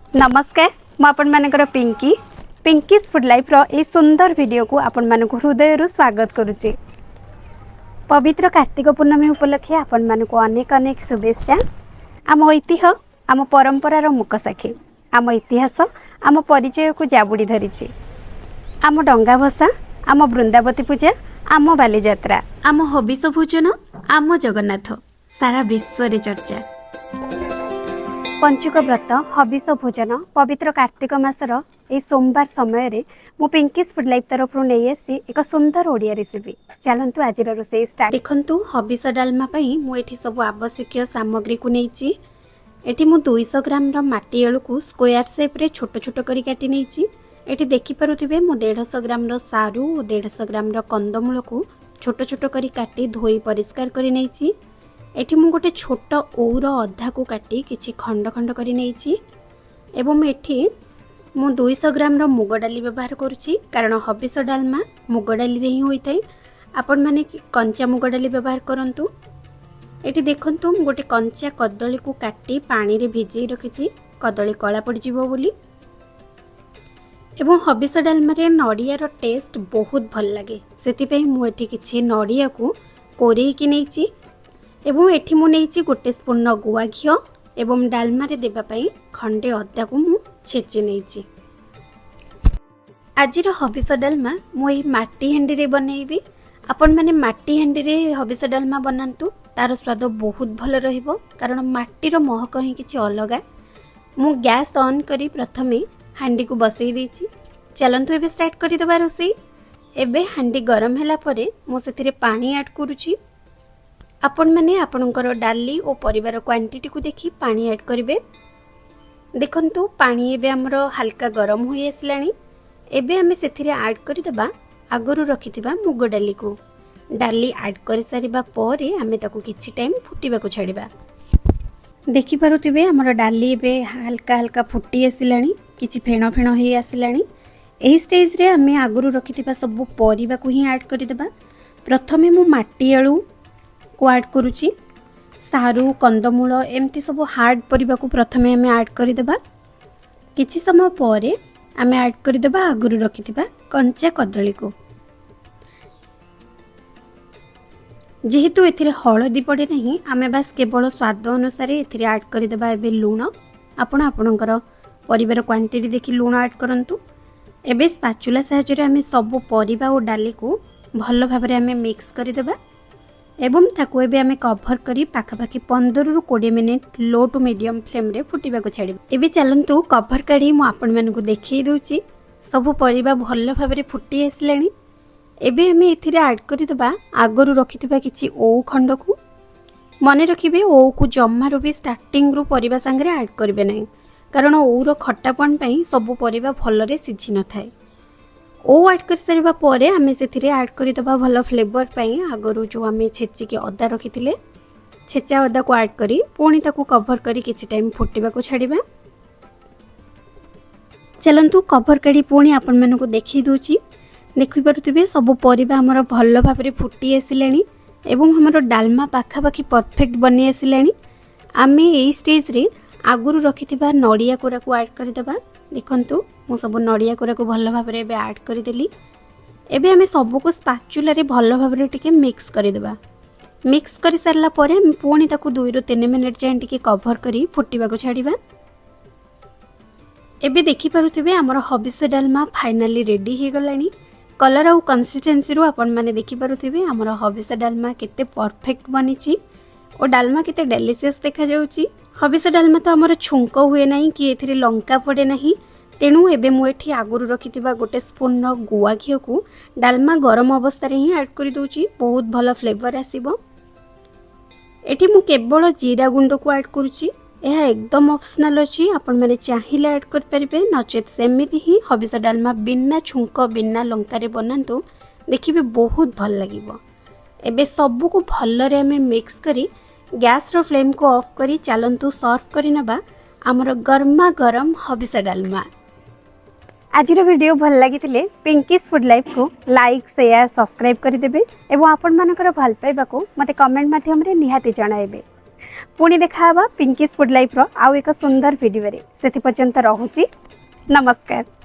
ନମସ୍କାର, ମୁଁ ଆପଣମାନଙ୍କର ପିଙ୍କି। ପିଙ୍କିସ୍ ଫୁଡ୍ ଲାଇଫ୍ର ଏହି ସୁନ୍ଦର ଭିଡ଼ିଓକୁ ଆପଣମାନଙ୍କୁ ହୃଦୟରୁ ସ୍ୱାଗତ କରୁଛି। ପବିତ୍ର କାର୍ତ୍ତିକ ପୂର୍ଣ୍ଣମୀ ଉପଲକ୍ଷେ ଆପଣମାନଙ୍କୁ ଅନେକ ଅନେକ ଶୁଭେଚ୍ଛା। ଆମ ଐତିହ୍ୟ ଆମ ପରମ୍ପରାର ମୂକସାକ୍ଷୀ। ଆମ ଇତିହାସ ଆମ ପରିଚୟକୁ ଜାବୁଡ଼ି ଧରିଛି। ଆମ ଡଙ୍ଗା ଭସା, ଆମ ବୃନ୍ଦାବତୀ ପୂଜା, ଆମ ବାଲିଯାତ୍ରା, ଆମ ହବିଷ ଭୋଜନ, ଆମ ଜଗନ୍ନାଥ ସାରା ବିଶ୍ୱରେ ଚର୍ଚ୍ଚା। ପଞ୍ଚୁକ ବ୍ରତ, ହବିଷ ଭୋଜନ, ପବିତ୍ର କାର୍ତ୍ତିକ ମାସର ଏହି ସୋମବାର ସମୟରେ ମୁଁ ପିଙ୍କିସ୍ ଫୁଡ୍ ଲାଇଫ୍ ତରଫରୁ ନେଇ ଆସିଛି ଏକ ସୁନ୍ଦର ଓଡ଼ିଆ ରେସିପି। ଚାଲନ୍ତୁ, ଆଜିର ରୋଷେଇ ଷ୍ଟାର୍ଟ। ଦେଖନ୍ତୁ, ହବିଷ ଡାଲମା ପାଇଁ ମୁଁ ଏଠି ସବୁ ଆବଶ୍ୟକୀୟ ସାମଗ୍ରୀକୁ ନେଇଛି। ଏଠି ମୁଁ 200 ଗ୍ରାମର ମାଟି ଆଳୁକୁ ସ୍କୋୟାର ସେପ୍ରେ ଛୋଟ ଛୋଟ କରି କାଟି ନେଇଛି। ଏଠି ଦେଖିପାରୁଥିବେ, ମୁଁ 150 ଗ୍ରାମର ସାରୁ ଓ 150 ଗ୍ରାମର କନ୍ଦମୂଳକୁ ଛୋଟ ଛୋଟ କରି କାଟି ଧୋଇ ପରିଷ୍କାର କରି ନେଇଛି। ଏଠି ମୁଁ ଗୋଟେ ଛୋଟ ଓଉର ଅଧାକୁ କାଟି କିଛି ଖଣ୍ଡ ଖଣ୍ଡ କରି ନେଇଛି ଏବଂ ଏଠି ମୁଁ 200 ଗ୍ରାମର ମୁଗ ଡାଲି ବ୍ୟବହାର କରୁଛି, କାରଣ ହବିଷ ଡାଲମା ମୁଗ ଡାଲିରେ ହିଁ ହୋଇଥାଏ। ଆପଣମାନେ କଞ୍ଚା ମୁଗ ଡାଲି ବ୍ୟବହାର କରନ୍ତୁ। ଏଠି ଦେଖନ୍ତୁ, ମୁଁ ଗୋଟେ କଞ୍ଚା କଦଳୀକୁ କାଟି ପାଣିରେ ଭିଜେଇ ରଖିଛି, କଦଳୀ କଳା ପଡ଼ିଯିବ ବୋଲି। ଏବଂ ହବିଷ ଡାଲମାରେ ନଡ଼ିଆର ଟେଷ୍ଟ ବହୁତ ଭଲ ଲାଗେ, ସେଥିପାଇଁ ମୁଁ ଏଠି କିଛି ନଡ଼ିଆକୁ କୋରେଇକି ନେଇଛି। ଏବଂ ଏଠି ମୁଁ ନେଇଛି ଗୋଟେ ସ୍ପୁନ୍ର ଗୁଆ ଘିଅ ଏବଂ ଡାଲମାରେ ଦେବା ପାଇଁ ଖଣ୍ଡେ ଅଦାକୁ ମୁଁ ଛେଚି ନେଇଛି। ଆଜିର ହବିଷ ଡାଲମା ମୁଁ ଏହି ମାଟି ହାଣ୍ଡିରେ ବନେଇବି। ଆପଣମାନେ ମାଟି ହାଣ୍ଡିରେ ହବିଷ ଡାଲମା ବନାନ୍ତୁ, ତାର ସ୍ୱାଦ ବହୁତ ଭଲ ରହିବ, କାରଣ ମାଟିର ମହକ ହିଁ କିଛି ଅଲଗା। ମୁଁ ଗ୍ୟାସ୍ ଅନ୍ କରି ପ୍ରଥମେ ହାଣ୍ଡିକୁ ବସେଇ ଦେଇଛି। ଚାଲନ୍ତୁ, ଏବେ ଷ୍ଟାର୍ଟ କରିଦେବା ରୋଷେଇ। ଏବେ ହାଣ୍ଡି ଗରମ ହେଲା ପରେ ମୁଁ ସେଥିରେ ପାଣି ଆଡ଼୍ କରୁଛି। ଆପଣମାନେ ଆପଣଙ୍କର ଡାଲି ଓ ପରିବାର କ୍ୱାଣ୍ଟିଟିକୁ ଦେଖି ପାଣି ଆଡ଼୍ କରିବେ। ଦେଖନ୍ତୁ, ପାଣି ଏବେ ଆମର ହାଲକା ଗରମ ହୋଇ ଆସିଲାଣି। ଏବେ ଆମେ ସେଥିରେ ଆଡ଼୍ କରିଦେବା ଆଗରୁ ରଖିଥିବା ମୁଗ ଡାଲିକୁ। ଡାଲି ଆଡ଼୍ କରିସାରିବା ପରେ ଆମେ ତାକୁ କିଛି ଟାଇମ୍ ଫୁଟିବାକୁ ଛାଡ଼ିବା। ଦେଖିପାରୁଥିବେ, ଆମର ଡାଲି ଏବେ ହାଲକା ହାଲକା ଫୁଟି ଆସିଲାଣି, କିଛି ଫେଣ ଫେଣ ହେଇ ଆସିଲାଣି। ଏହି ଷ୍ଟେଜ୍ରେ ଆମେ ଆଗରୁ ରଖିଥିବା ସବୁ ପରିବାକୁ ହିଁ ଆଡ଼୍ କରିଦେବା। ପ୍ରଥମେ ମୁଁ ମାଟି ଆଳୁକୁ ଆଡ଼୍ କରୁଛି। ସାରୁ, କନ୍ଦମୂଳ, ଏମିତି ସବୁ ହାର୍ଡ଼ ପରିବାକୁ ପ୍ରଥମେ ଆମେ ଆଡ଼୍ କରିଦେବା। କିଛି ସମୟ ପରେ ଆମେ ଆଡ଼୍ କରିଦେବା ଆଗରୁ ରଖିଥିବା କଞ୍ଚା କଦଳୀକୁ। ଯେହେତୁ ଏଥିରେ ହଳଦୀ ପଡ଼େ ନାହିଁ, ଆମେ ବାସ୍ କେବଳ ସ୍ୱାଦ ଅନୁସାରେ ଏଥିରେ ଆଡ଼୍ କରିଦେବା ଏବେ ଲୁଣ। ଆପଣ ଆପଣଙ୍କର ପରିବାର କ୍ୱାଣ୍ଟିଟି ଦେଖି ଲୁଣ ଆଡ଼୍ କରନ୍ତୁ। ଏବେ ସ୍ପାଚୁଲା ସାହାଯ୍ୟରେ ଆମେ ସବୁ ପରିବା ଓ ଡାଲିକୁ ଭଲ ଭାବରେ ଆମେ ମିକ୍ସ କରିଦେବା ଏବଂ ତାକୁ ଏବେ ଆମେ କଭର କରି ପାଖାପାଖି 15ରୁ 20 ମିନିଟ୍ ଲୋ ଟୁ ମିଡ଼ିୟମ୍ ଫ୍ଲେମ୍ରେ ଫୁଟିବାକୁ ଛାଡ଼ିବା। ଏବେ ଚାଲନ୍ତୁ, କଭର କାଢ଼ି ମୁଁ ଆପଣମାନଙ୍କୁ ଦେଖେଇ ଦେଉଛି। ସବୁ ପରିବା ଭଲ ଭାବରେ ଫୁଟି ଆସିଲାଣି। ଏବେ ଆମେ ଏଥିରେ ଆଡ଼୍ କରିଦେବା ଆଗରୁ ରଖିଥିବା କିଛି ଓଉ ଖଣ୍ଡକୁ। ମନେ ରଖିବେ, ଓଉକୁ ଜମାରୁ ବି ଷ୍ଟାର୍ଟିଂରୁ ପରିବା ସାଙ୍ଗରେ ଆଡ଼୍ କରିବେ ନାହିଁ, କାରଣ ଓଉର ଖଟାପଣ ପାଇଁ ସବୁ ପରିବା ଭଲରେ ସିଝି ନଥାଏ। ଓଉ ଆଡ଼୍ କରିସାରିବା ପରେ ଆମେ ସେଥିରେ ଆଡ଼୍ କରିଦେବା ଭଲ ଫ୍ଲେଭର ପାଇଁ ଆଗରୁ ଯେଉଁ ଆମେ ଛେଚିକି ଅଦା ରଖିଥିଲେ, ଛେଚା ଅଦାକୁ ଆଡ଼୍ କରି ପୁଣି ତାକୁ କଭର କରି କିଛି ଟାଇମ୍ ଫୁଟିବାକୁ ଛାଡ଼ିବା। ଚାଲନ୍ତୁ, କଭର କାଢ଼ି ପୁଣି ଆପଣମାନଙ୍କୁ ଦେଖେଇ ଦେଉଛି। ଦେଖିପାରୁଥିବେ, ସବୁ ପରିବା ଆମର ଭଲ ଭାବରେ ଫୁଟି ଆସିଲାଣି ଏବଂ ଆମର ଡାଲମା ପାଖାପାଖି ପରଫେକ୍ଟ ବନି ଆସିଲାଣି। ଆମେ ଏଇ ଷ୍ଟେଜ୍ରେ ଆଗରୁ ରଖିଥିବା ନଡ଼ିଆ କୋରାକୁ ଆଡ଼୍ କରିଦେବା। ଦେଖନ୍ତୁ, ମୁଁ ସବୁ ନଡ଼ିଆ କୋରାକୁ ଭଲ ଭାବରେ ଏବେ ଆଡ଼୍ କରିଦେଲି। ଏବେ ଆମେ ସବୁକୁ ସ୍ପାଚୁଲାରେ ଭଲ ଭାବରେ ଟିକେ ମିକ୍ସ କରିଦେବା। ମିକ୍ସ କରିସାରିଲା ପରେ ଆମେ ପୁଣି ତାକୁ 2ରୁ 3 ମିନିଟ୍ ଯାଏଁ ଟିକେ କଭର କରି ଫୁଟିବାକୁ ଛାଡ଼ିବା। ଏବେ ଦେଖିପାରୁଥିବେ, ଆମର ହବିଷ ଡାଲମା ଫାଇନାଲି ରେଡ଼ି ହେଇଗଲାଣି। କଲର୍ ଆଉ କନସିଷ୍ଟେନ୍ସିରୁ ଆପଣମାନେ ଦେଖିପାରୁଥିବେ, ଆମର ହବିଷ ଡାଲମା କେତେ ପରଫେକ୍ଟ ବନିଛି ଓ ଡାଲମା କେତେ ଡେଲିସିୟସ୍ ଦେଖାଯାଉଛି। ହବିଷ ଡାଲମା ତ ଆମର ଛୁଙ୍କ ହୁଏ ନାହିଁ କି ଏଥିରେ ଲଙ୍କା ପଡ଼େ ନାହିଁ। ତେଣୁ ଏବେ ମୁଁ ଏଠି ଆଗରୁ ରଖିଥିବା ଗୋଟେ ସ୍ପୁନ୍ର ଗୁଆ ଘିଅକୁ ଡାଲମା ଗରମ ଅବସ୍ଥାରେ ହିଁ ଆଡ଼୍ କରିଦେଉଛି। ବହୁତ ଭଲ ଫ୍ଲେଭର ଆସିବ। ଏଠି ମୁଁ କେବଳ ଜିରା ଗୁଣ୍ଡକୁ ଆଡ଼୍ କରୁଛି। ଏହା ଏକଦମ ଅପସନାଲ୍ ଅଛି। ଆପଣମାନେ ଚାହିଁଲେ ଆଡ଼୍ କରିପାରିବେ, ନଚେତ୍ ସେମିତି ହିଁ ହବିଷ ଡାଲମା ବିନା ଛୁଙ୍କ, ବିନା ଲଙ୍କାରେ ବନାନ୍ତୁ, ଦେଖିବେ ବହୁତ ଭଲ ଲାଗିବ। ଏବେ ସବୁକୁ ଭଲରେ ଆମେ ମିକ୍ସ କରି ଗ୍ୟାସ୍ର ଫ୍ଲେମ୍କୁ ଅଫ୍ କରି ଚାଲନ୍ତୁ ସର୍ଭ କରିନେବା ଆମର ଗରମା ଗରମ ହବିଷ ଡାଲମା। ଆଜିର ଭିଡ଼ିଓ ଭଲ ଲାଗିଥିଲେ ପିଙ୍କିସ୍ ଫୁଡ୍ ଲାଇଫ୍କୁ ଲାଇକ୍, ସେୟାର, ସବସ୍କ୍ରାଇବ୍ କରିଦେବେ ଏବଂ ଆପଣମାନଙ୍କର ଭଲ ପାଇବାକୁ ମୋତେ କମେଣ୍ଟ ମାଧ୍ୟମରେ ନିହାତି ଜଣାଇବେ। ପୁଣି ଦେଖାହେବା ପିଙ୍କିସ୍ ଫୁଡ୍ ଲାଇଫ୍ର ଆଉ ଏକ ସୁନ୍ଦର ଭିଡ଼ିଓରେ। ସେଥିପର୍ଯ୍ୟନ୍ତ ରହୁଛି, ନମସ୍କାର।